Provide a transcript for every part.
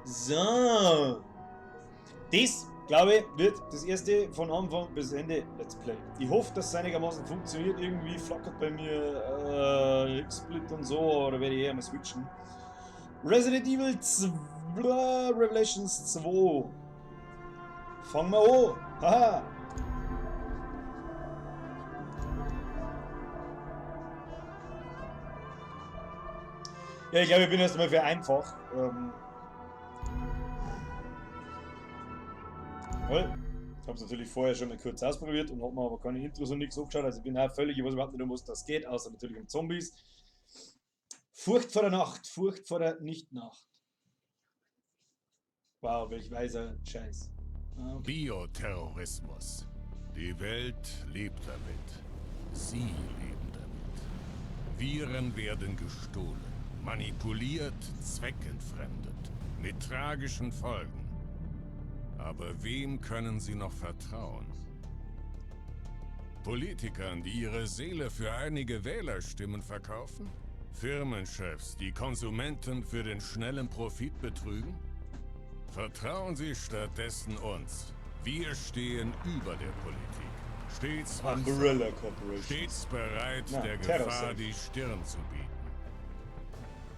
So. Das, glaube ich, wird das erste von Anfang bis Ende Let's Play. Ich hoffe, dass es einigermaßen funktioniert. Irgendwie flackert bei mir XSplit und so, oder werde ich eher mal switchen. Resident Evil 2, Revelations 2. Fangen wir an. Haha. Ja, ich glaube, ich bin erstmal für einfach. Ich hab's natürlich vorher schon mal kurz ausprobiert und hab mir aber keine Intros und nichts angeschaut. Also ich bin auch völlig, ich weiß überhaupt nicht, um was das geht, außer natürlich um Zombies. Furcht vor der Nacht, Furcht vor der Nicht-Nacht. Wow, welch weiser Scheiß. Ah, okay. Bioterrorismus. Die Welt lebt damit. Sie leben damit. Viren werden gestohlen, manipuliert, zweckentfremdet. Mit tragischen Folgen. Aber wem können sie noch vertrauen? Politikern, die ihre Seele für einige Wählerstimmen verkaufen? Firmenchefs, die Konsumenten für den schnellen Profit betrügen? Vertrauen Sie stattdessen uns. Wir stehen über der Politik. Stets wachsam, Umbrella Corporation. stets bereit, Na, der Terror Gefahr Safe. die Stirn zu bieten.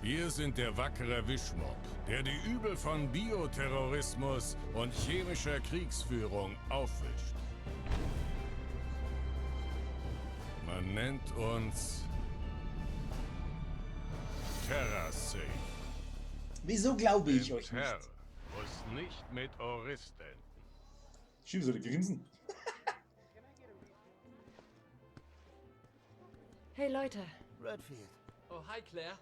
Wir sind der wackere Wischmopp, der die Übel von Bioterrorismus und chemischer Kriegsführung aufwischt. Man nennt uns TerraSafe. Wieso glaube ich Denn euch nicht? Terra muss nicht mit Orist enden. Schieb so die Grinsen. Hey Leute. Redfield. Oh, hi Claire.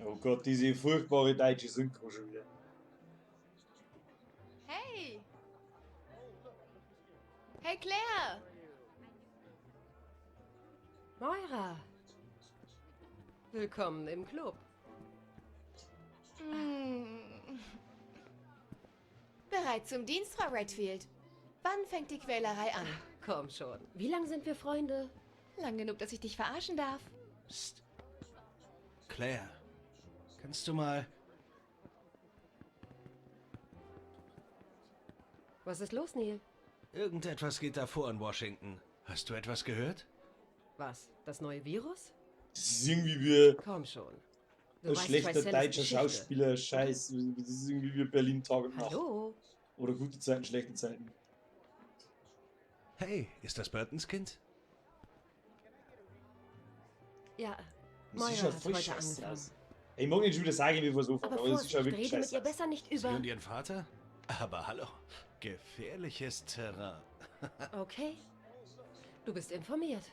Oh Gott, diese furchtbare deutsche Synchro schon wieder. Hey! Hey Claire! Moira! Willkommen im Club. Bereit zum Dienst, Frau Redfield. Wann fängt die Quälerei an? Komm schon. Wie lange sind wir Freunde? Lang genug, dass ich dich verarschen darf. Psst. Claire, kannst du mal... Was ist los, Neil? Irgendetwas geht da vor in Washington. Hast du etwas gehört? Was? Das neue Virus? Das ist irgendwie wie Komm schon. Du ein weißt, schlechter Tricellus deutscher Geschichte. Schauspieler, Scheiß. Das ist irgendwie wie Berlin Tag und Nacht. Hallo? Oder gute Zeiten, schlechte Zeiten. Hey, ist das Burtons Kind? Ja, Das Moira sieht schon hat voll heute scheiße angefangen. aus. Ey, ich mag nicht schon wieder sagen, wie wir so Aber aber das ist schon Vorsicht, wirklich rede mit scheiße ihr aus. besser nicht Sie über... und ihren Vater? Aber hallo, gefährliches Terrain. Okay. Du bist informiert.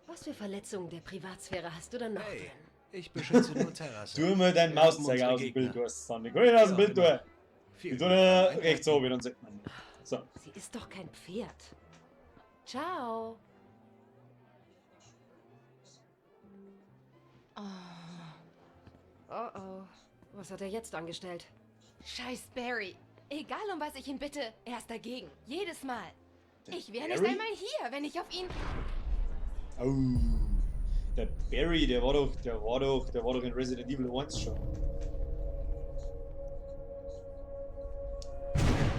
Was für Verletzungen der Privatsphäre hast du dann noch Hey, drin? ich beschütze nur Terrasse. Tu mir deinen Wir haben Mauszeiger unsere aus dem Bild, Gegner. du hast Sandy. Komm nicht aus dem Ja, Bild, du. genau. Viel Ich tu Glück dir beim Einpacken. rechts oben, dann sieht man. So. Sie ist doch kein Pferd. Ciao. Oh. Oh oh. Was hat er jetzt angestellt? Scheiß Barry. Egal um was ich ihn bitte, er ist dagegen. Jedes Mal. Der Ich wäre nicht Barry? einmal hier, wenn ich auf ihn... Oh. Der Barry, der war doch in Resident Evil 1 schon.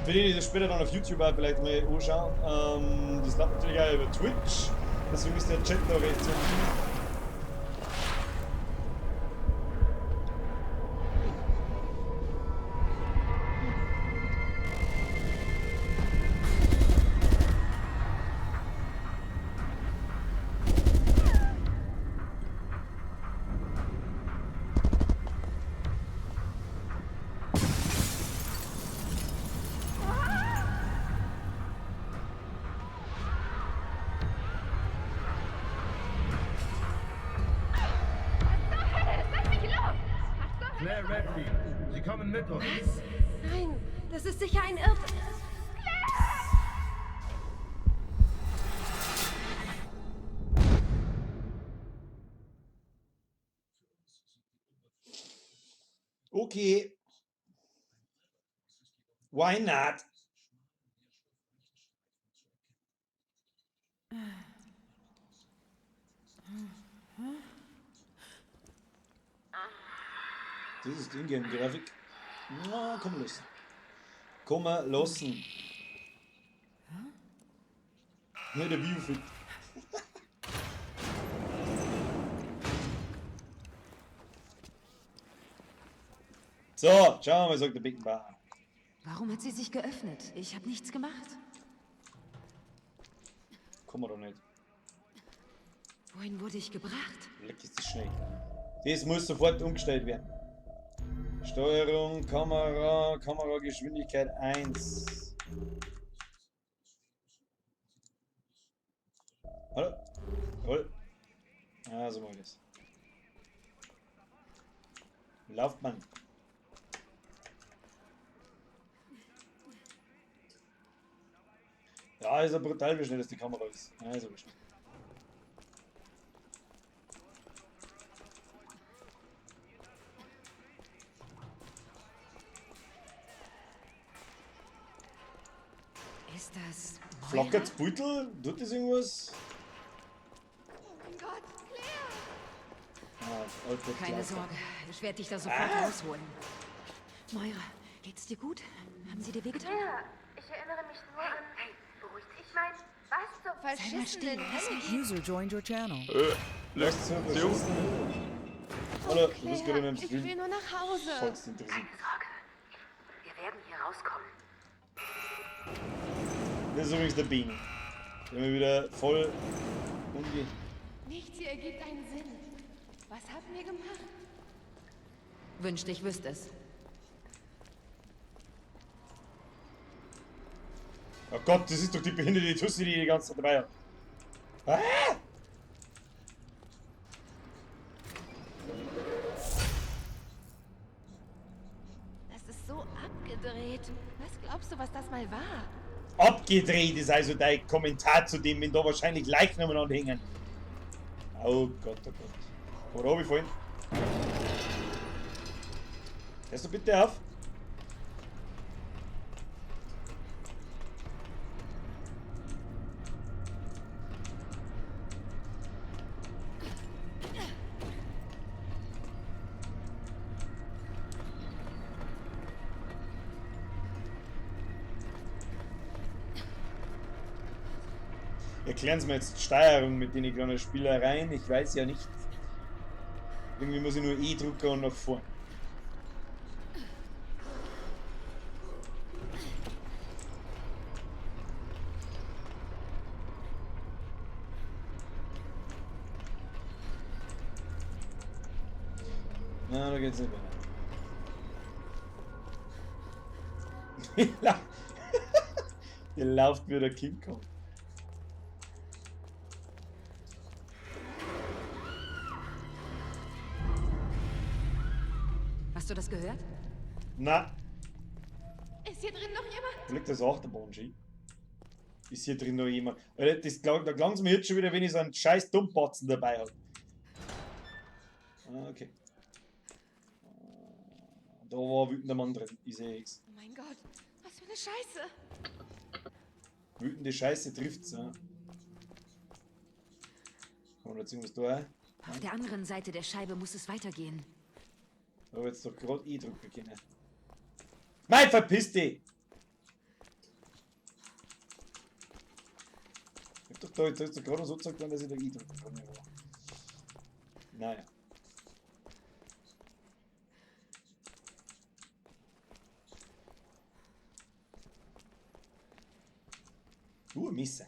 Für die, die das später dann auf YouTube auch vielleicht mal anschauen, das läuft natürlich auch über Twitch, deswegen ist der Chat da recht so. Claire Redfield, Sie kommen mit uns. Was? Nein, das ist sicher ein Irrtum. Okay. Why not? Das ist Ingame-Grafik. Na, komm los. Komm lassen. Ne, der Biofit. So, schauen wir mal, sagt der Beckenbauer. Warum hat sie sich geöffnet? Ich habe nichts gemacht. Komm wir doch nicht. Wohin wurde ich gebracht? Leck, ist das schnell. Das muss sofort umgestellt werden. Steuerung, Kamera, Kamerageschwindigkeit 1. Hallo? Jawohl. Ah, so mach ich das. Lauft man. Ja, ist ja brutal, wie schnell das die Kamera ist. Ja, ist aber schnell. Ist das Moira? Flackert's Beutel? Tut das irgendwas? Oh mein Gott, Claire! Ah, Alter, Keine Klacker. Sorge, ich werde dich da sofort rausholen. Moira, geht's dir gut? Haben sie dir wehgetan? Ja, ich erinnere mich nur an. Hey, beruhig dich. Ich meine, was zur Sei mal still, Verschissenen lass Hölle mich. User joined your channel. Was zur verschissenen Hölle? Hallo, du bist gerade in meinem Ich will Stream. nur nach Hause. Falls dich interessiert. Keine Sorge. Wir werden hier rauskommen. Das ist übrigens der Bean. Der mir wieder voll umgeht. Nichts hier ergibt einen Sinn. Was haben wir gemacht? Wünschte, ich wüsste es. Oh Gott, das ist doch die behinderte Tussi, die die ganze Zeit dabei hat. Ah! Das ist so abgedreht. Was glaubst du, was das mal war? Abgedreht ist also dein Kommentar zu dem, wenn da wahrscheinlich Leichen umeinander hängen. Oh Gott, oh Gott. Wo hab ich vorhin? Hörst du bitte auf? Erklären Sie mir jetzt die Steuerung mit den kleinen Spielereien. Ich weiß ja nicht. Irgendwie muss ich nur E drücken und nach vorn. Na, da geht's nicht mehr. Ihr lauft wie der King Kong. Hast du das gehört? Na, Ist hier drin noch jemand? da liegt das Achterbahn-Ski. Ist hier drin noch jemand? Alter, das, da klang's mir jetzt schon wieder, wenn ich so einen scheiß Dummbatzen dabei hab. Ah, okay. Da war ein wütender Mann drin. Ich sehe nichts. Oh mein Gott, was für eine Scheiße. Wütende Scheiße trifft's, ja. Kann man jetzt irgendwas da? Auf der anderen Seite der Scheibe muss es weitergehen. Da hab ich jetzt doch gerade E drücken können. Nein, verpiss dich! Ich hab doch da jetzt doch gerade so gesagt, dass ich da E drücken kann. Naja. Messer.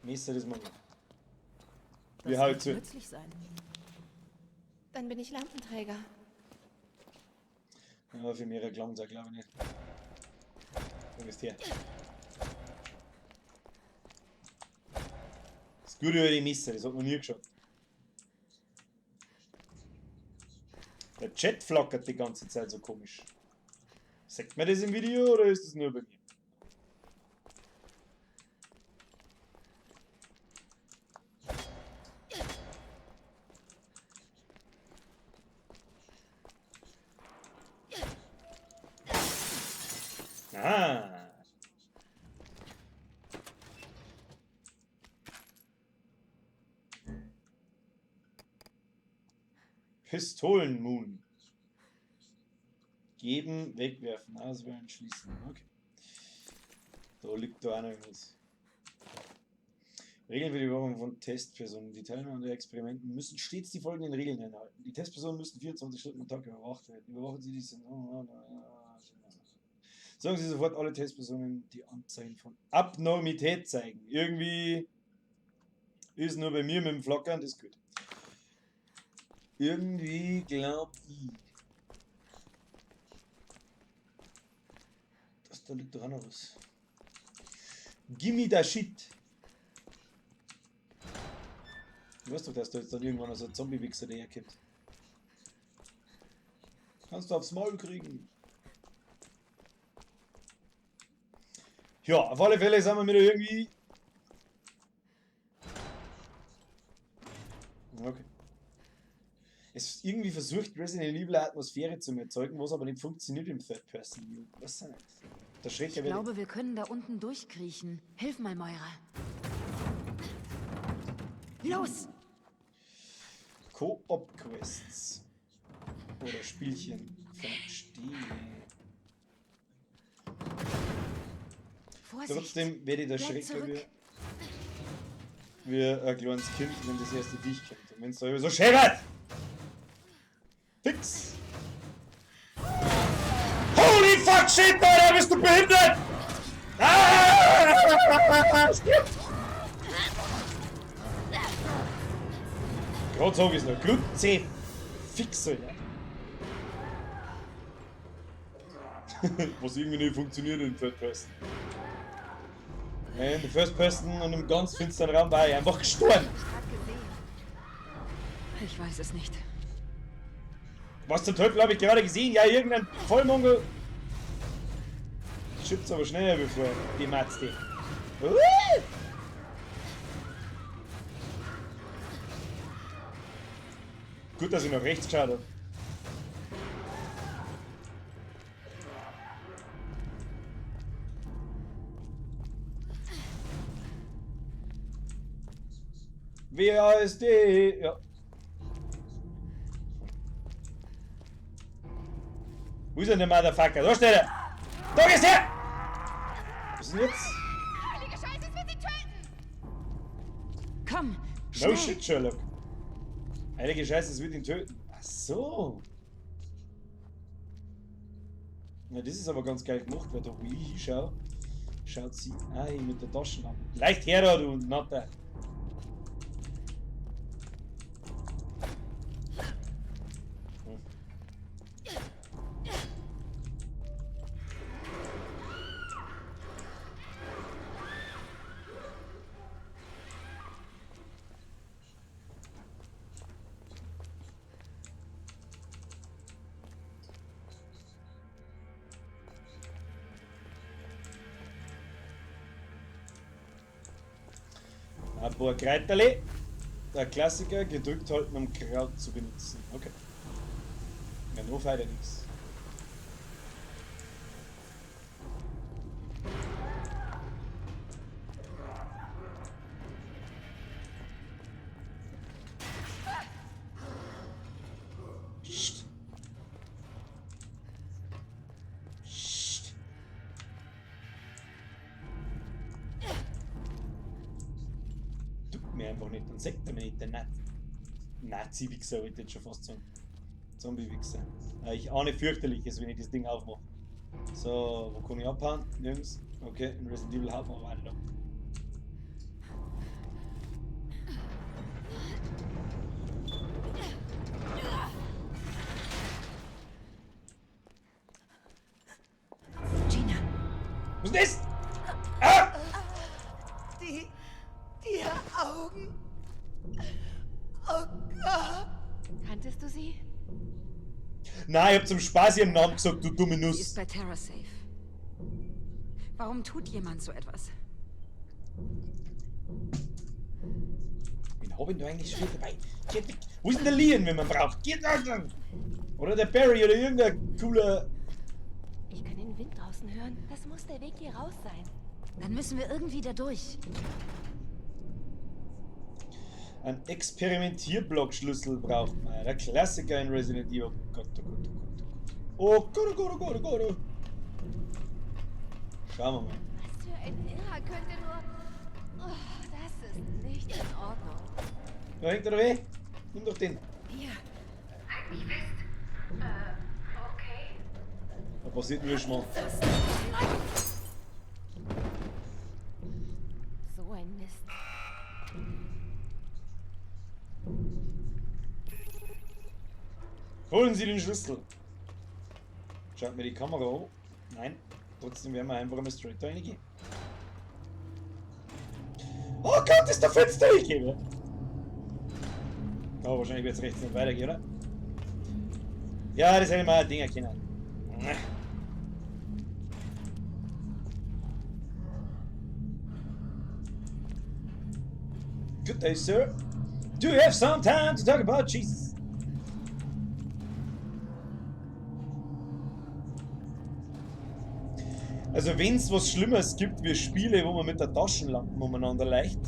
Messer, das mag ich. Wir hauen Das zu. wird nützlich sein. Dann bin ich Lampenträger. Ja, für mehrere Klang's auch, glaube ich nicht. Wo bist du her? Das gute alte Messer, das hat man nie geschaut. Der Chat flackert die ganze Zeit so komisch. Sagt man das im Video oder ist das nur bei mir? Ah. Pistolenmoon. Geben, wegwerfen, auswählen, schließen. Okay. Da liegt da auch noch irgendwas. Regeln für die Überwachung von Testpersonen. Die Teilnehmer der Experimenten müssen stets die folgenden Regeln einhalten. Die Testpersonen müssen 24 Stunden am Tag überwacht werden. Überwachen Sie die Sensoren. Sagen Sie sofort alle Testpersonen, die Anzeichen von Abnormität zeigen. Irgendwie ist nur bei mir mit dem Flackern, das ist gut. Irgendwie glaub ich, dass da liegt doch auch noch was. Gimme da shit. Du weißt doch, dass da jetzt dann irgendwann so ein Zombie-Wichser daherkommt. Kannst du aufs Maul kriegen. Ja, auf alle Fälle sind wir wieder irgendwie... Okay. Es irgendwie versucht Resident Evil eine Atmosphäre zu erzeugen, was aber nicht funktioniert im Third Person View. Was denn? Der Schreck Ich glaube, wir können da unten durchkriechen. Hilf mal, Moira. Los! Koop-Quests. Oder Spielchen. Verstehe. Vorsicht. Trotzdem werde ich der Bleib Schreck zurück. wie ein kleines Kind, wenn das erste Viech kommt. Und wenn's da über so scheppert! Fix! Holy fuck shit, Alter, bist du behindert? Ah! Stirb! Gerade sag ich's noch. Glutze fix, Alter. Was irgendwie nicht funktioniert in Third Person. In der First Person und im ganz finsteren Raum war ich einfach gestorben. Ich weiß es nicht. Was zum Teufel habe ich gerade gesehen? Ja, irgendein Vollmongol. Schützt aber schneller bevor die Matzte. Gut, dass ich noch rechts geschaut habe. WASD, ja. Wo ist denn der Motherfucker? Da steht er! Da geht's her! Was ist denn jetzt? Heilige Scheiße, es wird sie töten! Komm, No schnell. shit, Sherlock. Heilige Scheiße, es wird ihn töten. Ach so. Na, das ist aber ganz geil gemacht, weil da, wo ich hinschaue, schaut sie auch hin mit der Taschenlampe. Leicht her da, du Natter. Ein paar Kräuterle. Der Klassiker, gedrückt halten, um Kraut zu benutzen. Okay. Ja, noch weiter nichts. Psst. Psst. Tut mir einfach nicht, dann sagt er mir nicht, der Nazi-Wichser, wollte ich jetzt schon fast sagen. Zombie-Wichser. Ich ahne fürchterliches, wenn ich das Ding aufmache. So, wo kann ich abhauen? Nirgends. Okay, in Resident Evil haut man weiter. Gina. Was ist das? Ah! Die Augen. Oh Gott. Kanntest du sie? Nein, ich hab zum Spaß ihren Namen gesagt, du dumme Sie Nuss. ist bei TerraSafe. Warum tut jemand so etwas? Wen hab ich denn da eigentlich schon dabei? Geht weg. Wo ist denn der Leon, wenn man braucht? Geht da! Oder der Barry oder irgendein cooler. Ich kann den Wind draußen hören. Das muss der Weg hier raus sein. Dann müssen wir irgendwie da durch. Ein Experimentierblockschlüssel braucht man. Der Klassiker in Resident Evil. Oh Gott, oh Gott, oh Gott, oh Gott. Oh Gott, oh Gott, oh Gott, oh Gott. Schauen wir mal. Was für ein Irrer könnte nur... Oh, das ist nicht in Ordnung. Da hängt er weh. Nimm doch den. Hier. Halt mich fest. Okay. Da passiert nur Schmarrn. So ein Mist. Holen Sie den Schlüssel. Schaut mir die Kamera an. Nein, trotzdem werden wir einfach mal straight da reingehen. Oh Gott, ist der Fenster ich gebe! Oh, wahrscheinlich wird es rechts nicht weitergehen, oder? Ja, das hätte ich mal ein Ding erkennen. Good day, sir. Do you have some time to talk about Jesus? Also wenn es was Schlimmeres gibt wie Spiele, wo man mit der Taschenlampe umeinander leicht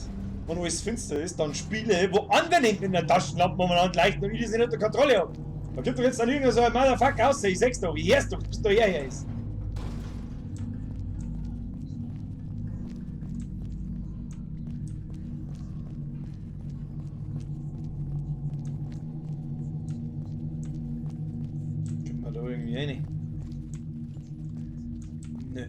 und alles finster ist, dann Spiele, wo andere nicht mit der Taschenlampe umeinander leicht und ich das nicht unter Kontrolle hab. Da gibt doch jetzt dann irgendein so ein Motherfucker aus, ich sag's doch, ich hör's doch, bis da her ist. Können wir da irgendwie rein? Nö.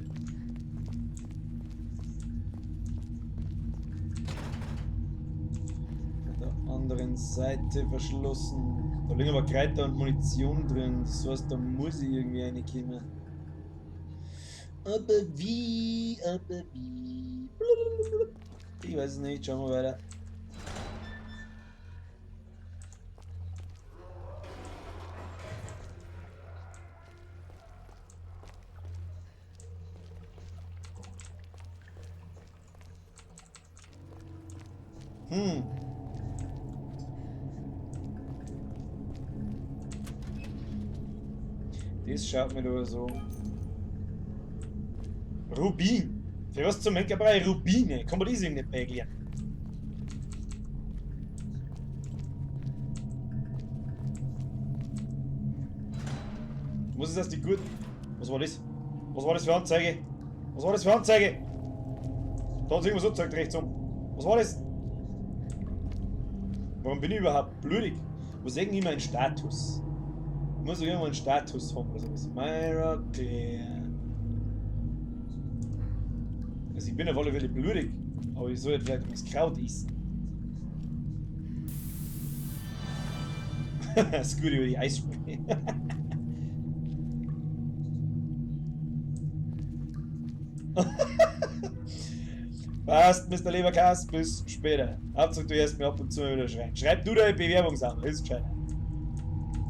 Von der anderen Seite verschlossen. Da liegen aber Kräuter und Munition drin. Das heißt, da muss ich irgendwie reinkommen. Aber wie? Aber wie? Ich weiß es nicht. Schauen wir weiter. Das schaut mir da so. Rubin. Für was zum Henker brauche ich Rubine? Kann man das irgendwie nicht mehr erklären? Was ist das, die guten? Was war das? Was war das für Anzeige? Was war das für Anzeige? Da hat sich irgendwas angezeigt rechts um. Was war das? Warum bin ich überhaupt blödig? Wo ist irgendwie mein Status? Ich muss doch irgendwann einen Status haben oder sowas. Myra Claire. Also ich bin auf alle Fälle blödig, aber ich sollte vielleicht das Kraut essen. Das ist gut über die Eisspree. Passt, Mr. Leberkas, bis später. Hauptsache du hörst mir ab und zu mal wieder schreien. Schreib du deine Bewerbung an, ist gescheiter.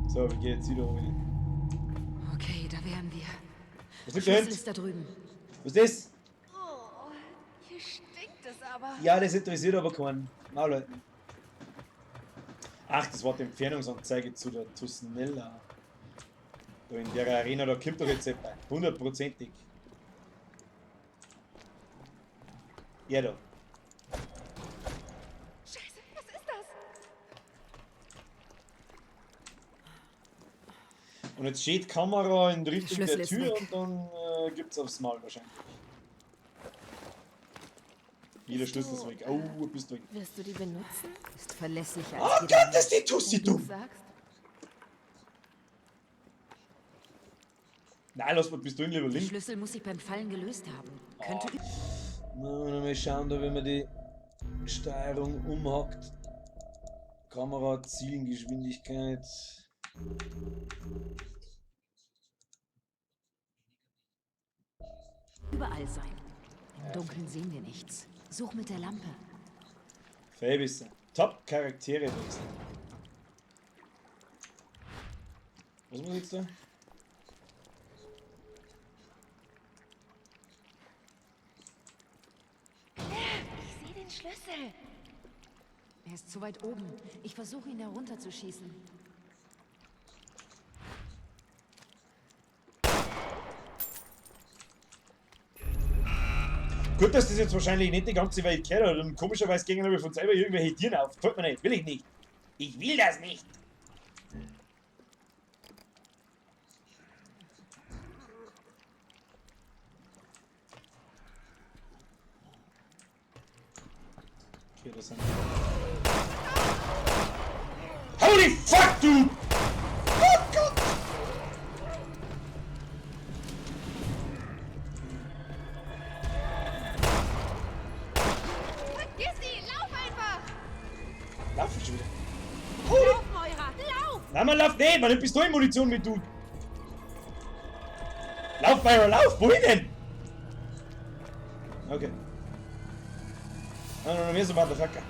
So, wir gehen jetzt wieder oben hin. Okay, da wären wir. Was liegt da Schlüssel hinten? ist da drüben. Was ist das? Oh, hier stinkt es aber. Ja, das interessiert aber keinen. Maul halten. Ach, das war die Entfernungsanzeige zu der Tusnella. Da in der Arena, da kommt doch jetzt jemand. Hundertprozentig. Ja, da. Scheiße, was ist das? Und jetzt steht Kamera in Richtung Schlüssel der ist Tür weg. und dann gibt's aufs Maul wahrscheinlich. Jeder Schlüssel ist weg. Oh, bist du weg. Wirst du die benutzen? Ist verlässlicher Oh als jeder Gott, ist die Tussi Du dumm! sagst? Nein, lass mal Pistolen lieber Der liegen. Schlüssel muss sich beim Fallen gelöst haben. Könnte Na, mal schauen, da wenn man die Steuerung umhackt. Kamera, Zielengeschwindigkeit. überall sein. Im Dunkeln sehen wir nichts. Such mit der Lampe. Fäbisse. Top Charaktere wechseln. Was muss ich jetzt da? Ich sehe den Schlüssel. Er ist zu weit oben. Ich versuche ihn herunterzuschießen. Gut, dass das jetzt wahrscheinlich nicht die ganze Welt gehört hat und komischerweise gehen aber von selber irgendwelche Tieren auf. Gefällt mir nicht, will ich nicht. Ich will das nicht. Okay, das sind. Holy fuck, dude! Oh Gott! Vergiss sie! Lauf einfach! Lauf schon wieder. Holy! Lauf, Moira! Lauf! Nein, man läuft nicht! Man nimmt Pistolenmunition mit, du! Lauf, Myra, lauf! Wohin denn? Okay. Nein, mehr so Motherfucker.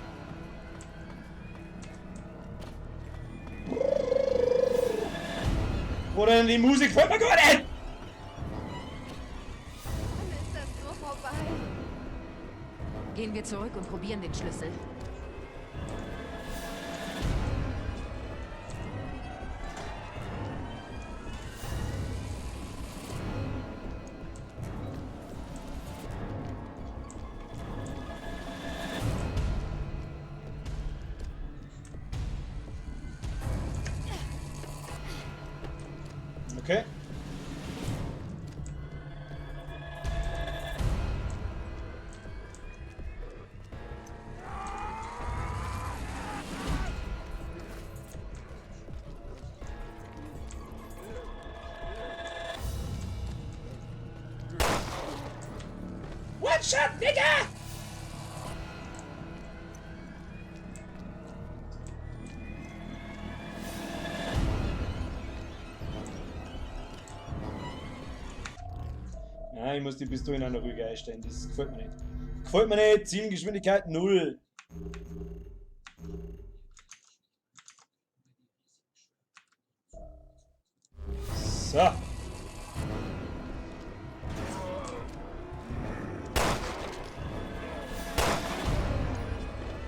Wo denn die Musik fällt mir gar nicht! Wann ist das nur vorbei? Gehen wir zurück und probieren den Schlüssel. Okay. One shot, nigga! Nein, ich muss die Pistole auch noch ruhig einstellen, das gefällt mir nicht. Gefällt mir nicht, Zielgeschwindigkeit 0. So.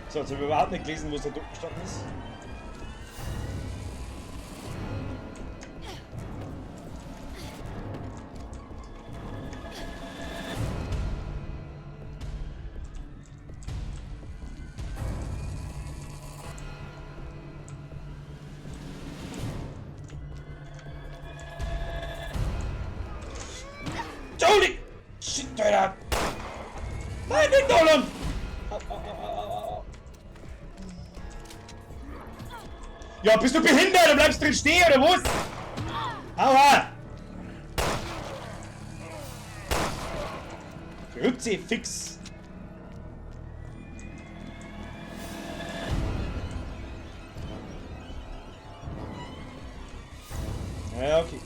So, jetzt habe ich überhaupt nicht gelesen, wo es da gestanden ist. Holy shit, Alter! Nein, nicht Nolan! Au, au, au, au, au. Ja, bist du behindert? Du bleibst drin stehen, oder was? Aua! Grüezi, fix! Ja, okay.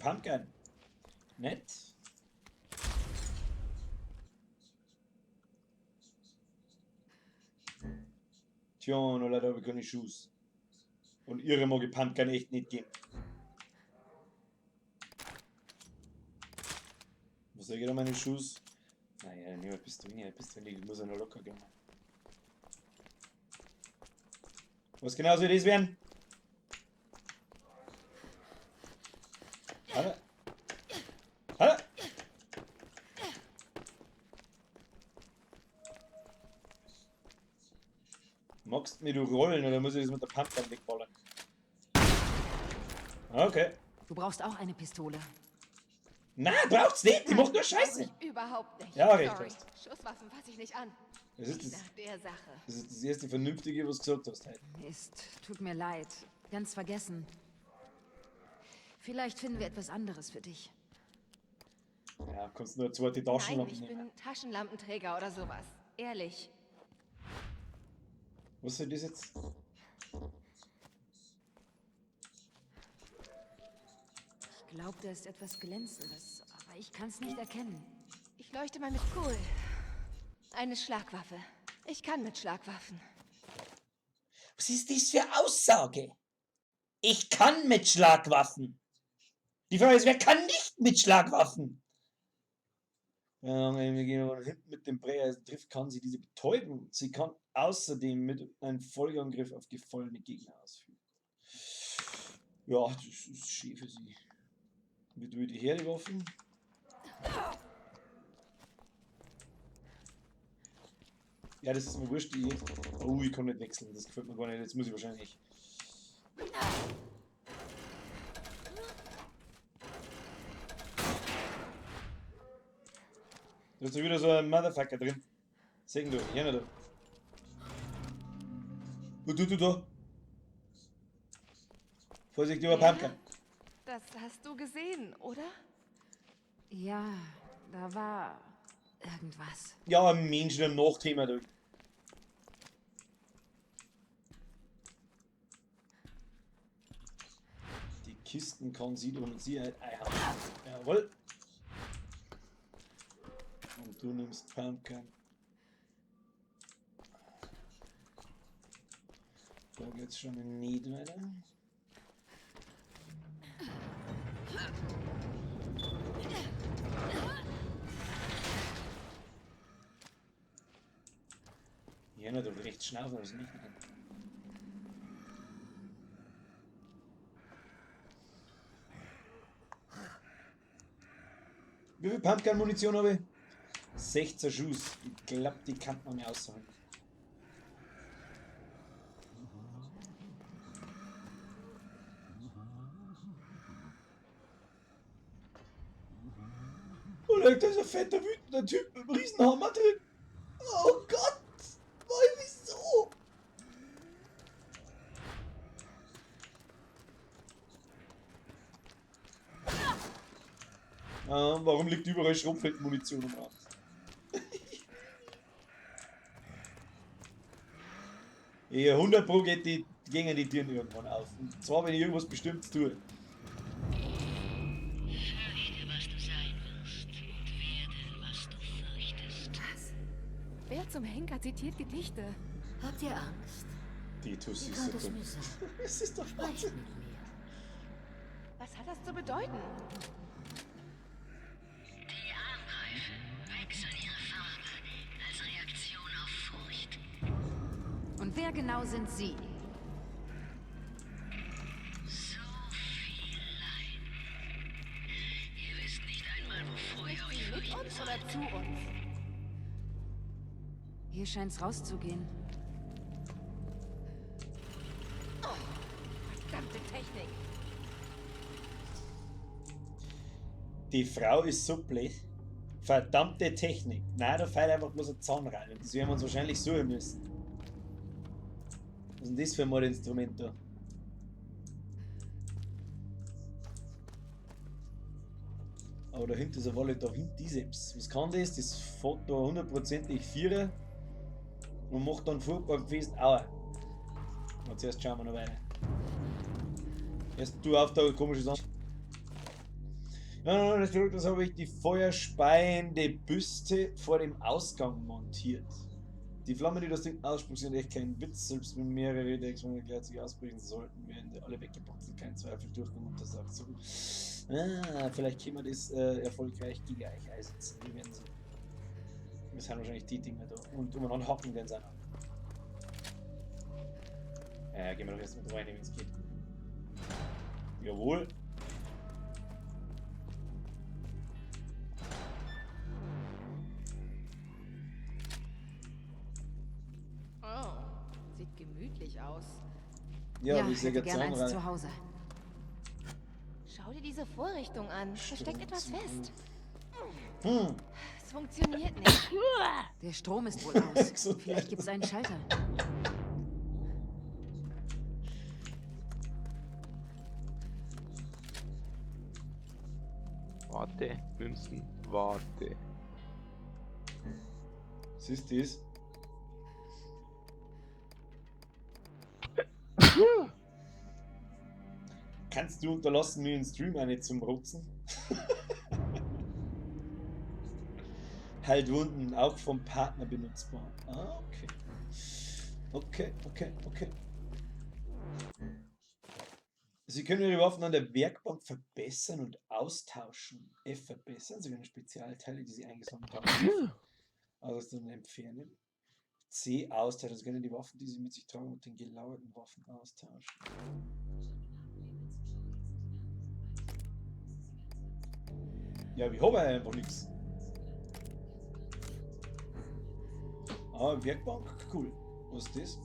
Pumpgun. Nett. Tja, nur leider habe ich keine Schuss. Und ihre mag ich Pumpgun echt nicht geben. Was soll ich da meine Schuss? Naja, nehmen wir Pistole, Pistole, die muss ja noch locker gehen. Was genau soll das werden? Hallo? Hallo? Magst du mir du rollen oder muss ich das mit der Pumpgun wegballern? Okay. Du brauchst auch eine Pistole. Nein, braucht's nicht! Die macht nur Scheiße! Ich überhaupt nicht. Ja, recht. Sorry. Schusswaffen fasse ich nicht an. Das ist Nicht das, nach der Sache. das ist das erste Vernünftige, was du gesagt hast heute. Mist, tut mir leid. Ganz vergessen. Vielleicht finden wir etwas anderes für dich. Ja, kannst nur eine zweite Nein, Taschenlampe ich nehmen. bin Taschenlampenträger oder sowas. Ehrlich. Was soll das jetzt? Ich glaube, da ist etwas Glänzendes, aber ich kann es nicht erkennen. Ich leuchte mal mit Cool. Eine Schlagwaffe. Ich kann mit Schlagwaffen. Was ist das für Aussage? Ich kann mit Schlagwaffen. Die Frage ist, wer kann nicht mit Schlagwaffen? Wir gehen von hinten mit dem Brecheisen trifft, kann sie diese betäuben. Sie kann außerdem mit einem Folgeangriff auf gefallene Gegner ausführen. Ja, das ist schön für sie. Wie tue ich die her, die Waffen? Ja, das ist mir wurscht. Oh, ich kann nicht wechseln. Das gefällt mir gar nicht. Jetzt muss ich wahrscheinlich. Da ist wieder so ein Motherfucker drin. Sehen du, hier da. Was tut du da? Vorsicht über Pumpkin. Das hast du gesehen, oder? Ja, da war irgendwas. Ja, ein Mensch im Nachthema da. Die Kisten kann sie doch mit Sicherheit einhauen. Jawohl. Und du nimmst Pumpkin. Da geht's schon nicht weiter. Ja, na, du rechts schnaufen, das nicht. Wie viel Pumpgun-Munition habe ich? 16 Schuss. Ich glaube, die kann man mehr ausholen. Oh, da ist ein fetter, wütender Typ mit einem Riesenhammer drin. Oh Gott! Wieso? Warum liegt überall Schrotflintenmunition im Rand? Ja, 100 Pro geht die, gehen die Türen irgendwann auf. Und zwar, wenn ich irgendwas Bestimmtes tue. Fürchte, was du sein wirst, und werde, was du fürchtest. Was? Wer zum Henker zitiert Gedichte? Habt ihr Angst? Die Tussi Wie ist so könnt es dumm. mir sagen? Es ist doch Sprecht Wahnsinn. mit mir. Was hat das zu bedeuten? Die Armreifen wechseln ihre Farbe als Reaktion auf Furcht. Und wer genau sind Sie? So viel Leid. Ihr wisst nicht einmal, wovor ihr euch Sie mit fürchten uns sollt. oder zu uns? Hier scheint's rauszugehen. Verdammte Technik. Die Frau ist so blöd. Verdammte Technik. Nein, da fällt einfach bloß ein Zahn rein. Und das werden wir uns wahrscheinlich suchen müssen. Was ist denn das für ein Mordinstrument da? Aber da hinten ist eine Wolle, da hinten ist etwas. Was kann das? Das fährt da hundertprozentig Vierer und macht dann furchtbar fest. Aua. Aber zuerst schauen wir noch weiter. Erst du auf da komische Sache. Ja, das, das habe ich die feuerspeiende Büste vor dem Ausgang montiert. Die Flammen, die das Ding ausspuckt, sind echt kein Witz. Selbst wenn mehrere der Experimente gleichzeitig ausbrechen sollten, werden die alle weggeputzelt. Kein Zweifel, Durchgang untersagt. So. Ah, vielleicht können wir das erfolgreich gegen euch einsetzen. Wir werden sehen. Das sind wahrscheinlich die Dinger da. Und umeinander hacken werden sie auch noch. Gehen wir doch erst mit rein, wenn es geht. Jawohl. Oh, sieht gemütlich aus. Ja, ja, ich hätte gern eins zu Hause. Schau dir diese Vorrichtung an. Da steckt etwas fest. Hm. Es funktioniert nicht. Der Strom ist wohl aus. Vielleicht gibt es einen Schalter. Warte, Münzen, warte. Was ist das? Kannst du unterlassen, mir den Stream eine zum Rotzen? Heilt Wunden, auch vom Partner benutzbar. Ah, okay. Okay, okay, okay. Sie können Ihre Waffen an der Werkbank verbessern und austauschen. F verbessern. Sie können Spezialteile, die Sie eingesammelt haben, also entfernen. C austauschen. Sie können die Waffen, die Sie mit sich tragen, mit den gelagerten Waffen austauschen. Ja, ich habe einfach nichts. Ah, Werkbank, cool. Was ist das?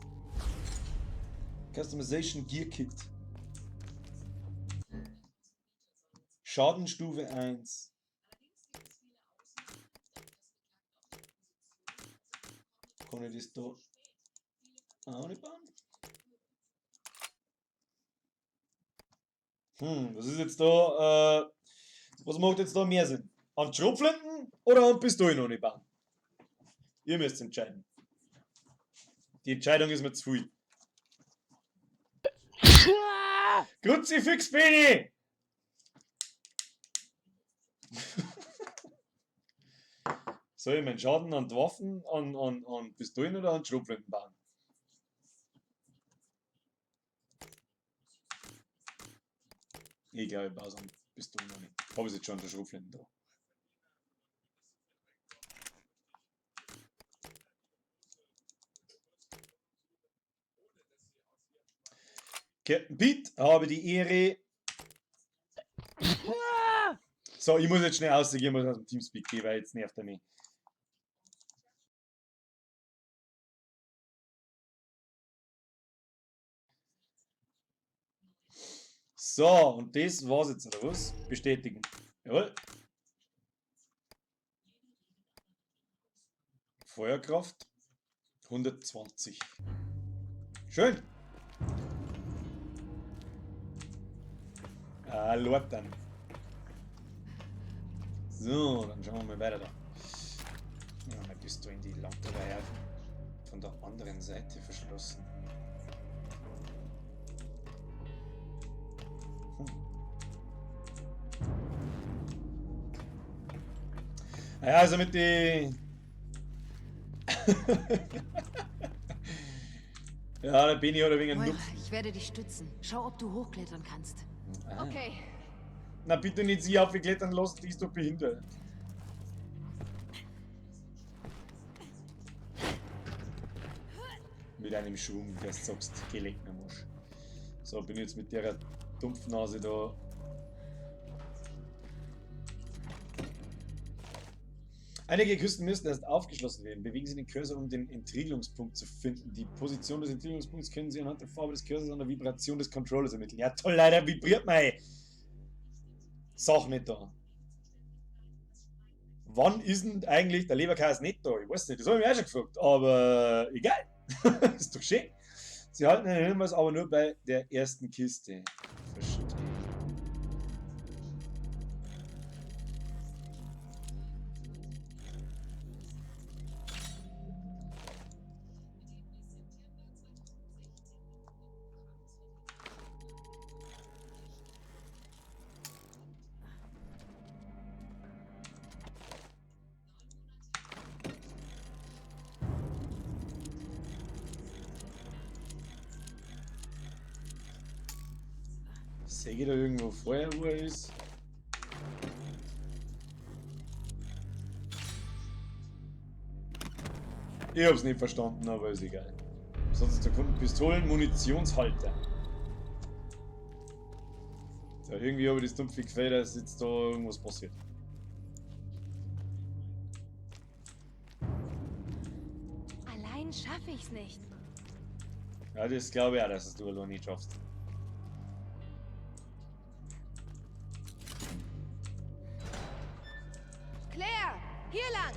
Customization Gear Kit. Schadenstufe 1. Kann ich das da auch nicht bauen? Was ist jetzt da? Was macht jetzt da mehr Sinn? An Schrotflinten oder an Pistolen ohne bauen? Ihr müsst entscheiden. Die Entscheidung ist mir zu viel. Kruzifix, Beni! Soll ich meinen Schaden an die Waffen, an Pistolen oder an Schrotflinten bauen? Ich glaube, ich baue es an Pistolen noch nicht. Habe ich jetzt schon an der Schrotflinten da. Captain Pete, habe die Ehre. So, ich muss jetzt schnell rausgehen, ich muss aus dem Teamspeak gehen, weil jetzt nervt er mich. So, und das war's jetzt, oder was? Bestätigen. Jawohl. Feuerkraft 120. Schön. Ah, Lord dann. So, dann schauen wir mal weiter da. Ja, mal bist du in die Lampe von der anderen Seite verschlossen. Naja, also mit die... Ja, der Beni hat ein wenig einen Moira, Nupfen. ich werde dich stützen. Schau, ob du hochklettern kannst. Ah. Okay. Na bitte nicht sie aufklettern lassen, die ist doch behindert. Mit einem Schwung, der sagst, geh leck mir am Arsch. So, bin ich jetzt mit der Dumpfnase da. Einige Küsten müssen erst aufgeschlossen werden. Bewegen Sie den Cursor, um den Entriegelungspunkt zu finden. Die Position des Entriegelungspunkts können Sie anhand der Farbe des Cursors an der Vibration des Controllers ermitteln. Ja toll, leider vibriert mein Sach nicht da. Wann ist denn eigentlich der Leberkäse nicht da? Ich weiß nicht, das habe ich mich auch schon gefragt, aber egal. Ist doch schön. Sie halten einen Hinweis aber nur bei der ersten Kiste. Verstehe. Sehe ich da irgendwo vorher, wo er ist? Ich hab's nicht verstanden, aber ist egal. Sonst der Kunden Pistolen, Munitionshalter. So, irgendwie habe ich das dumpfe Gefühl, dass jetzt da irgendwas passiert. Allein schaffe ich's nicht. Ja, das glaube ich auch, dass du allein nicht schaffst. Claire, hier lang!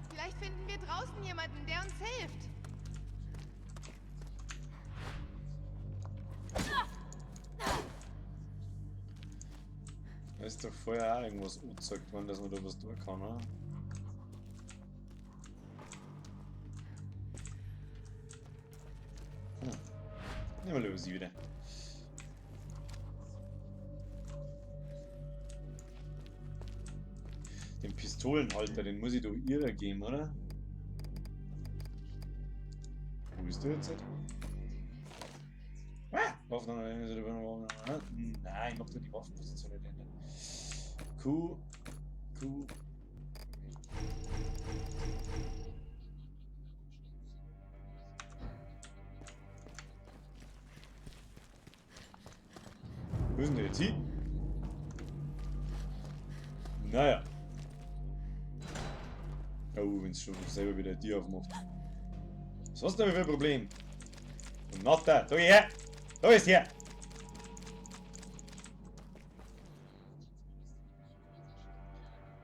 Vielleicht finden wir draußen jemanden, der uns hilft. Da ist doch vorher auch irgendwas angezeigt worden, dass man da was tun kann, oder? Nehmen wir lieber sie wieder. Den Pistolenhalter, den muss ich doch ihrer geben, oder? Wo bist du jetzt? Ah! Waffen. Nein, ich mach doch die Waffenposition nicht ändern. Q, Q. Wo ist denn der jetzt hin? Naja. Oh, wenn es schon selber wieder die aufmacht. Was hast du denn für ein Problem? Und not da. Da geh her! Da ist her!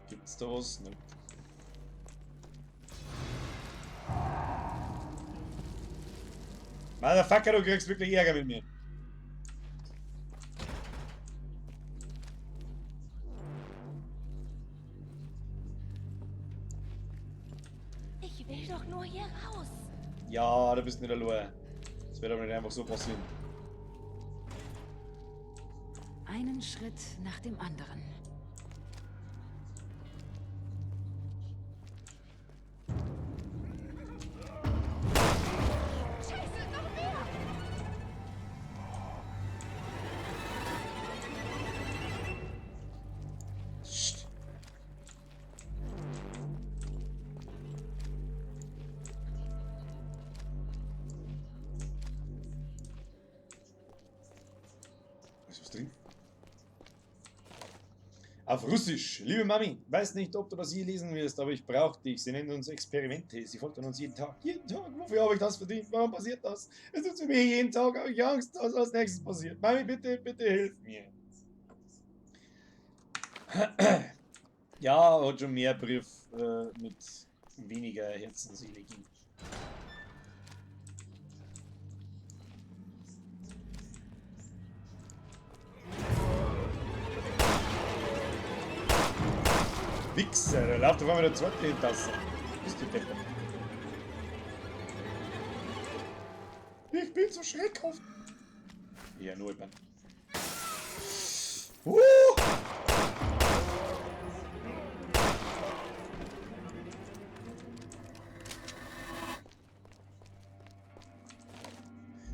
Gibt's da was? Nope. Motherfucker, du kriegst wirklich Ärger mit mir. Ich will doch nur hier raus. Ja, du bist nicht allein. Das wird aber nicht einfach so passieren. Einen Schritt nach dem anderen. Scheiße, noch mehr! Psst. Ist was drin? Auf Russisch. Liebe Mami, weiß nicht, ob du das je lesen wirst, aber ich brauche dich. Sie nennt uns Experimente. Sie foltern uns jeden Tag. Jeden Tag. Wofür habe ich das verdient? Warum passiert das? Es tut mir weh. Jeden Tag habe ich Angst, dass als nächstes passiert. Mami, bitte, bitte hilf mir. Ja, hat schon mehr Brief mit weniger Herzenseele gegeben. Wichser, da läuft auf einmal der zweite in die Tasse. Bist du deppert? Ich bin so schreckhaft. Ja, nur ich bin.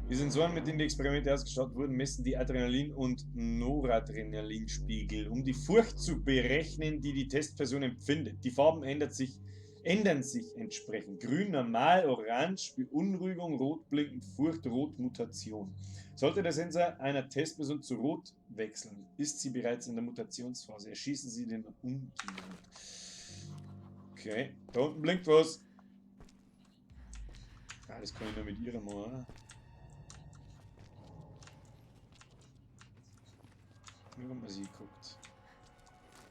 Die Sensoren, mit denen die Experimente ausgestattet wurden, messen die Adrenalin- und Noradrenalinspiegel, um die Furcht zu berechnen, die die Testperson empfindet. Die Farben ändern sich entsprechend. Grün normal, orange Beunruhigung, rot blinkend Furcht, rot Mutation. Sollte der Sensor einer Testperson zu rot wechseln, ist sie bereits in der Mutationsphase. Erschießen Sie den umgehend. Okay, da unten blinkt was. Ah, das kann ich nur mit ihrer machen, oder? Nur wenn man sie guckt.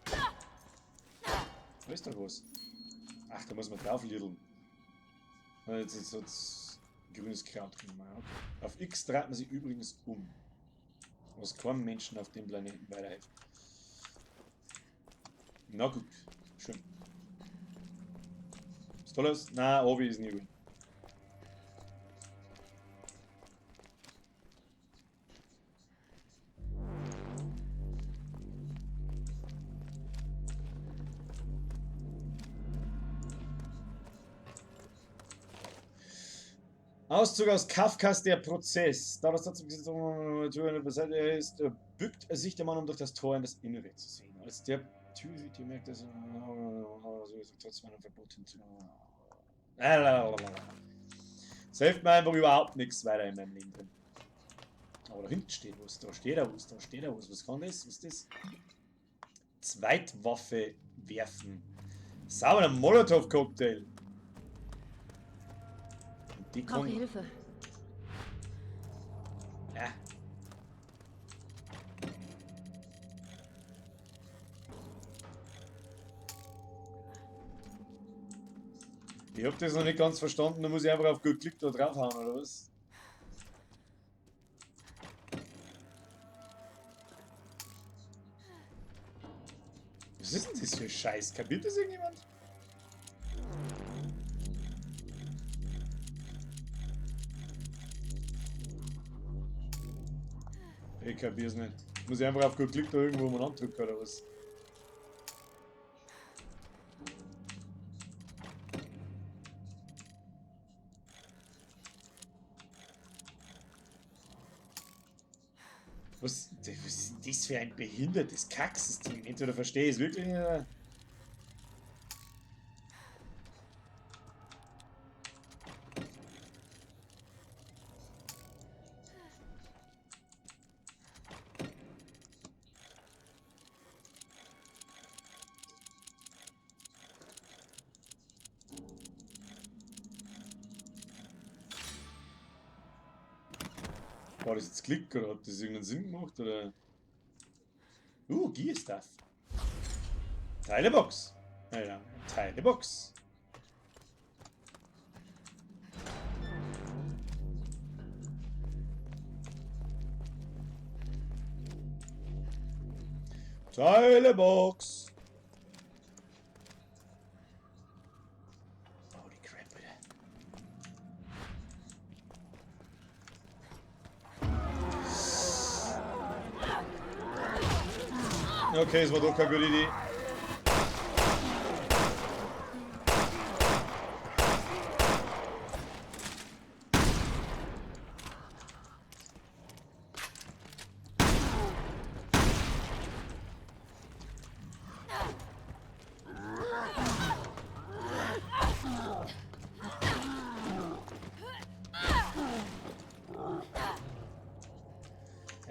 Da ist doch was. Ach, da muss man drauf liddeln. Jetzt hat's grünes Kraut genommen. Okay. Auf X dreht man sich übrigens um. Was keinem Menschen auf dem Planeten weiterhilft. Na gut, schön. Ist toll aus? Nein, Obi ist nie gut. Auszug aus Kafkas Der Prozess. Da das dazu beiseite ist, bückt sich der Mann, um durch das Tor in das Innere zu sehen. Als der Türhüter merkt, dass er trotz meinem Verbot hinzu. Das hilft mir einfach überhaupt nichts weiter in meinem Leben drin. Aber da hinten steht was, da steht da was, da steht da was. Was kann das? Was ist das? Zweitwaffe werfen. Sauber, ein Molotow-Cocktail. Die Brauche kommen. Hilfe. Ja. Ich hab das noch nicht ganz verstanden, da muss ich einfach auf gut Glück da draufhauen, oder was? Was ist denn das für ein Scheiß? Kapiert das irgendjemand? Ich kapier's nicht. Muss ich einfach auf gut Glück da irgendwo mal andrücken oder was? Was ist denn das für ein behindertes Kacksystem? Entweder verstehe ich es wirklich nicht, oder... War das jetzt Klick oder hat das irgendeinen Sinn gemacht? Oder? Gear Stuff. Teilebox. Naja, Teilebox. Teilebox. Holy crap, bitte. Okay, es war doch keine gute Idee.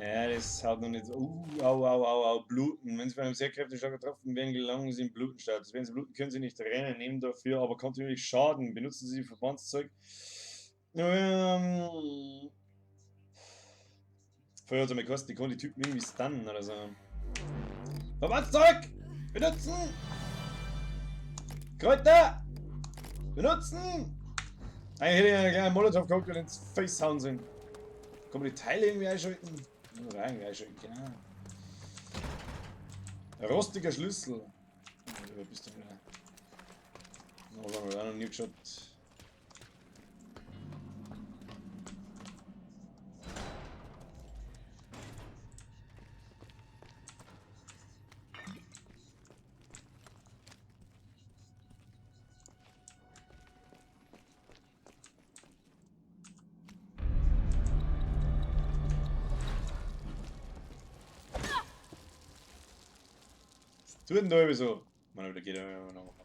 Ja, das haut noch nicht. Au, au, au, au, bluten. Wenn sie von einem sehr kräftigen Schlag getroffen werden, gelangen sie in Blutenstatus. Wenn sie bluten, können sie nicht rennen, nehmen dafür aber kontinuierlich Schaden. Benutzen sie Verbandszeug. Vorher hat es mir gekostet, die konnten die Typen irgendwie stunnen oder so. Verbandszeug! Benutzen! Kräuter! Benutzen! Eigentlich hätte ich einen kleinen Molotow-Cocktail ins Face hauen sollen. Kann man die Teile irgendwie einschalten? Rein, einschalten, genau. Rostiger Schlüssel. Oh, bist du wieder? Noch haben wir auch noch nie geschaut. Tu denn da so? Man, da geht er noch.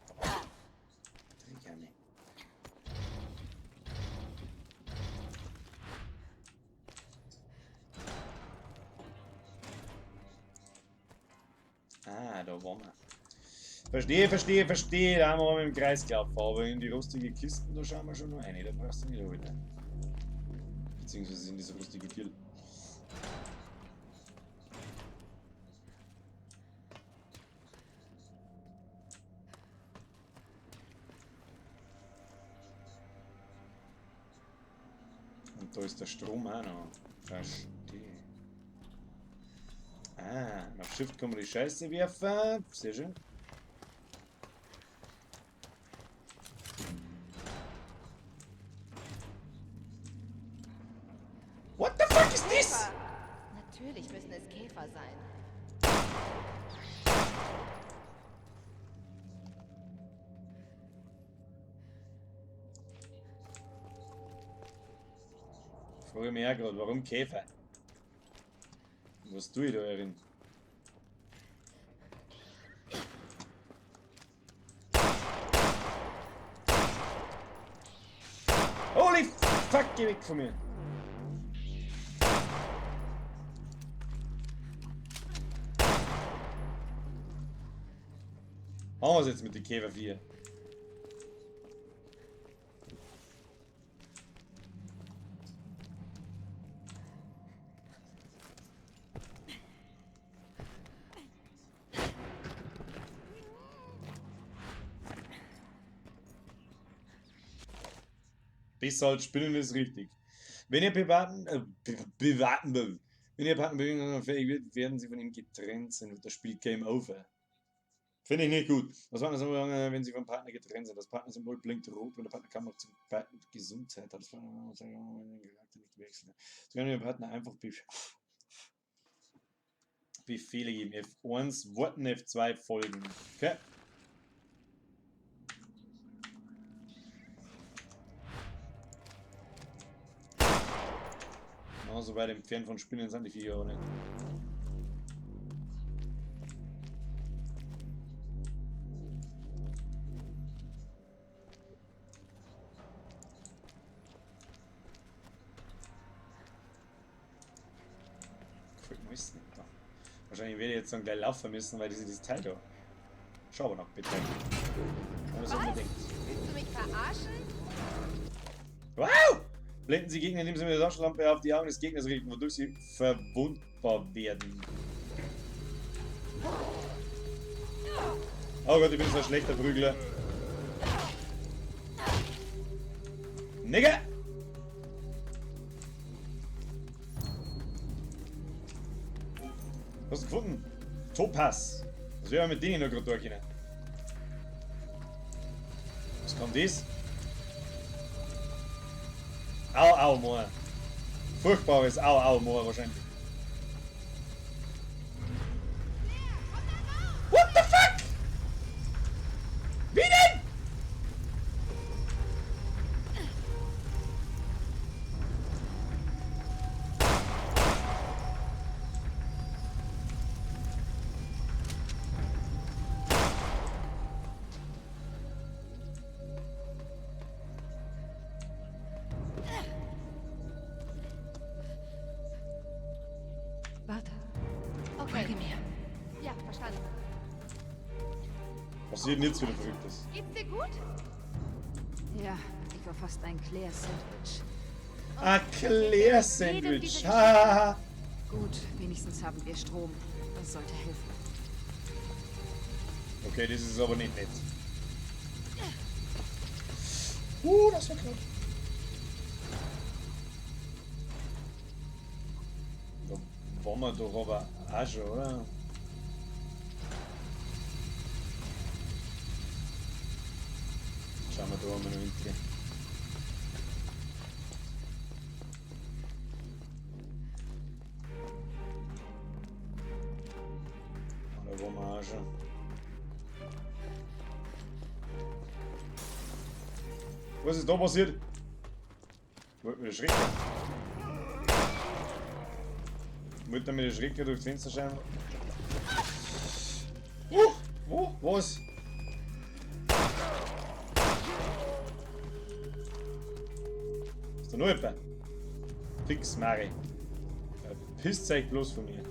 Ah, da waren wir. Verstehe, verstehe, verstehe. Da haben wir mit dem Kreis gelaufen. Aber in die rostige Kisten, da schauen wir schon noch rein. Da brauchst du nicht holen. Beziehungsweise in diese rostige Tür. Da ist der Strom auch noch. Verstehe. Ah, auf Shift kann man die Scheiße werfen. Sehr schön. What the fuck is this? Natürlich müssen es Käfer sein. Frage mich auch gerade, warum Käfer? Was tue ich da herin? Holy fuck, geh weg von mir! Haben wir es jetzt mit den Käfer 4? Besser als Spinnen ist richtig. Wenn ihr privaten, wenn ihr Partner Bewegungen fähig wird, werden sie von ihm getrennt sein und das Spiel Game Over. Finde ich nicht gut. Was war das, wenn sie vom Partner getrennt sind? Das Partnersymbol blinkt rot, wenn der Partner kaum noch zum Partner Gesundheit hat. Das Partner den Charakter nicht wechseln. Sie können ihrem Partner einfach Befehle geben. F1, Worten F2 folgen. Okay. So weit entfernt von Spinnen sind die Viecher auch nicht. müssen. Wahrscheinlich werde ich jetzt dann gleich laufen müssen, weil dieses Teil da. Schau aber noch bitte. Wenn man unbedingt. Willst du mich verarschen? Wow! Blenden Sie Gegner, indem Sie mit der Taschenlampe auf die Augen des Gegners richten, wodurch sie verwundbar werden. Oh Gott, ich bin so ein schlechter Prügler. Nigga! Was hast du gefunden? Topaz. Was wäre mit denen noch gerade durch können? Was kommt das? Au, au, Moor. Furchtbares Au, au, Moor wahrscheinlich. What the fuck? Wie denn? Warte. Okay. Folge mir. Ja, verstanden. Was passiert denn jetzt wieder Verrücktes? Geht's dir gut? Ja, ich war fast ein Claire-Sandwich. Ein Claire-Sandwich. Ha. Gut, wenigstens haben wir Strom. Das sollte helfen. Okay, das ist aber nicht nett. Das war knapp. Da waren wir doch aber auch schon, oder? Schauen wir da einmal noch hinterher. Da waren wir auch schon. Was ist da passiert? Wollt mir erschrecken. Wollt ihr mir erschrecken durchs Fenster schauen? Wo? Was? Ist da noch jemand? Fix, Mari. Verpisst euch bloß von mir.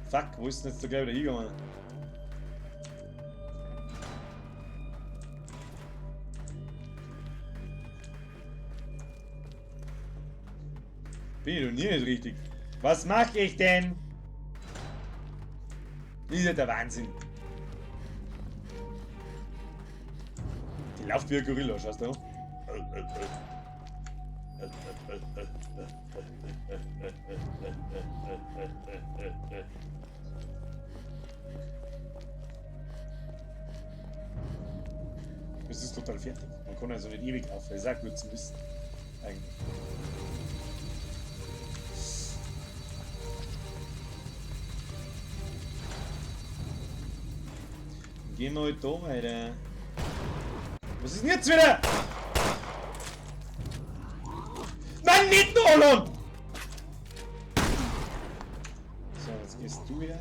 Fuck, wo ist denn jetzt der gleich wieder hingegangen? Bin ich doch nie nicht richtig. Was mach ich denn? Das ist ja der Wahnsinn. Die läuft wie ein Gorilla, schaust du? Es ist total fertig. Man kann also nicht ewig laufen. Das ist auch gut zu wissen. Eigentlich. Gehen wir halt da weiter. Was ist denn jetzt wieder? Nein, nicht Nolan! So, jetzt gehst du wieder.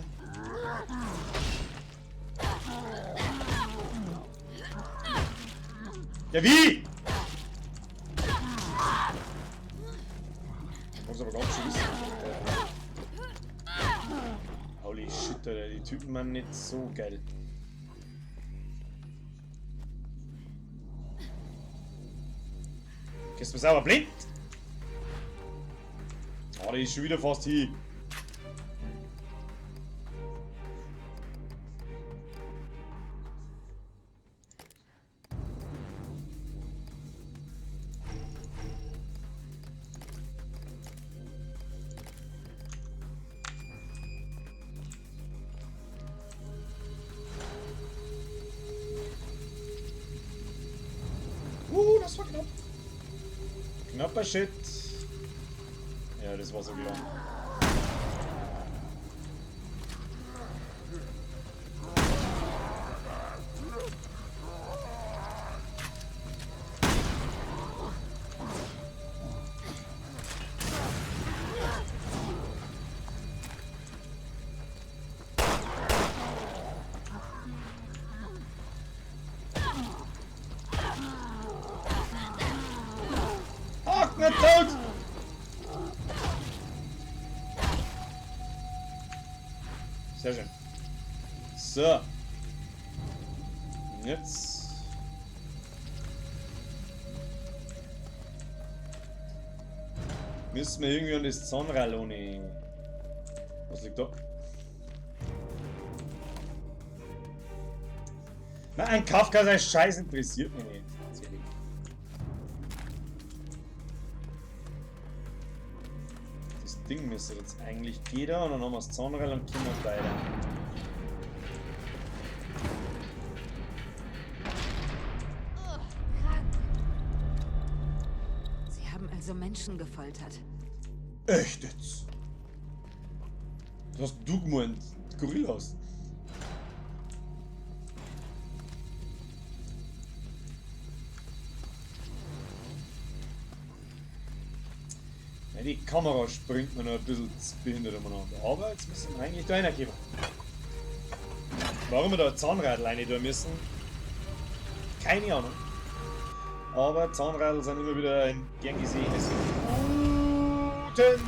Ja, wie? Ich muss aber ganz schön wissen. Holy shit, Alter, die Typen waren nicht so geil. Gehst du sauber blind? Oh, der ist schon wieder fast hier. Das war knapp. Knapper Shit. Ja, das war so klar. Sehr schön. So. Und jetzt. Müssen wir irgendwie an das Zahnrad ohne. Was liegt da? Na, ein Kafka sein Scheiß interessiert mich nicht. Ganz ehrlich. Das Ding müsste jetzt eigentlich gehen und dann haben wir das Zahnrad und können wir weiter. Oh, krank. Sie haben also Menschen gefoltert. Echt jetzt? Was hast du gemeint? Gorillas. Ja, die Kamera springt mir noch ein bisschen zu behindert umeinander. Aber jetzt müssen wir eigentlich da reinkommen. Warum wir da ein Zahnrad rein tun müssen, keine Ahnung. Aber Zahnradl sind immer wieder ein gern gesehenes Utensil.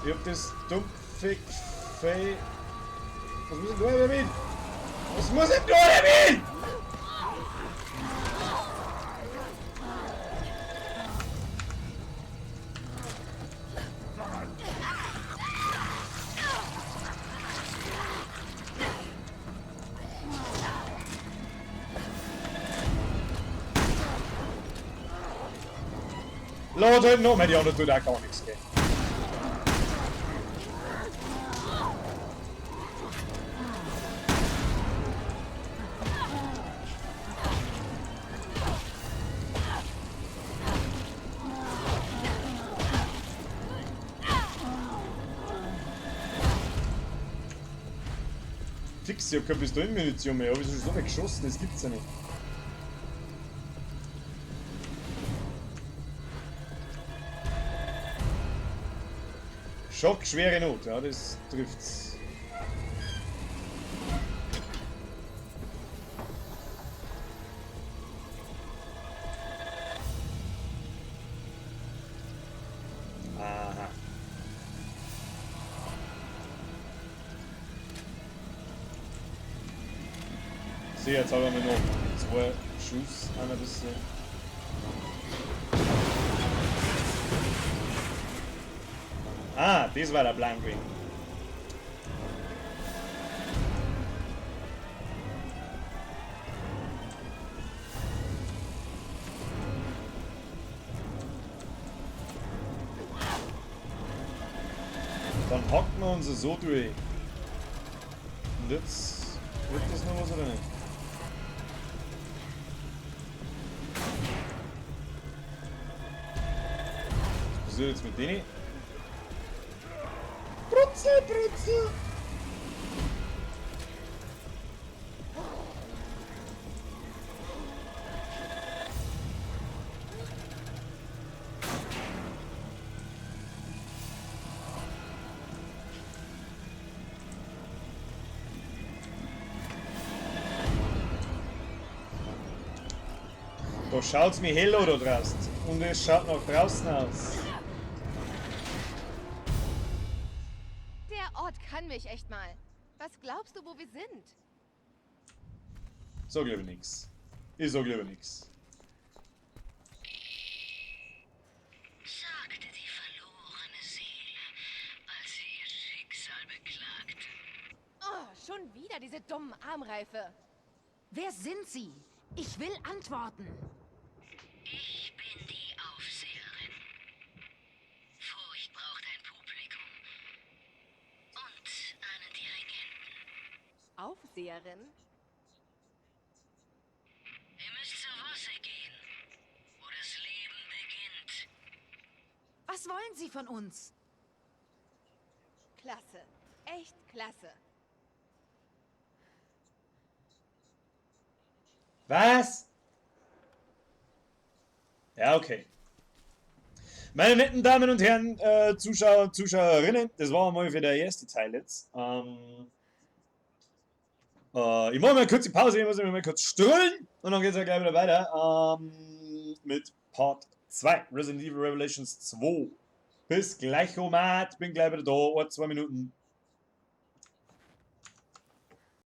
Ich hab das dumpfe Fell. Was muss ich da damit? Was muss ich da damit? Leute, noch mal die andere tut auch gar nichts, gell? Fix, ich hab keine Pistolenmunition mehr, hab ich schon so weit geschossen, das gibt's ja nicht. Schock, schwere Not, ja, das trifft's. Aha. So, jetzt haben wir noch 2 Schuss, einer bisschen. Ah, das war der Plan gewesen. Dann hacken wir uns so durch. Und jetzt wird das noch was oder nicht? Was passiert jetzt mit denen? Brutzel, Brutzel! Da schaut's mir hell da draußen. Und es schaut nach draußen aus. Der Ort kann mich echt mal. Was glaubst du, wo wir sind? Sag lieber nix. Ich sag lieber nix. Sagte die verlorene Seele, als sie ihr Schicksal beklagte. Oh, schon wieder diese dummen Armreife. Wer sind Sie? Ich will antworten. Ich bin die Aufseherin. Furcht braucht ein Publikum. Und einen Dirigenten. Aufseherin? Ihr müsst zur Wosse gehen, wo das Leben beginnt. Was wollen Sie von uns? Klasse. Echt klasse. Was? Ja, okay. Meine netten Damen und Herren, Zuschauer und Zuschauerinnen, das war mal für der erste Teil jetzt. Ich mache mal kurz die Pause, ich muss mich mal kurz strüllen und dann geht es ja gleich wieder weiter mit Part 2, Resident Evil Revelations 2. Bis gleich, Omat, bin gleich wieder da, 1, 2 Minuten.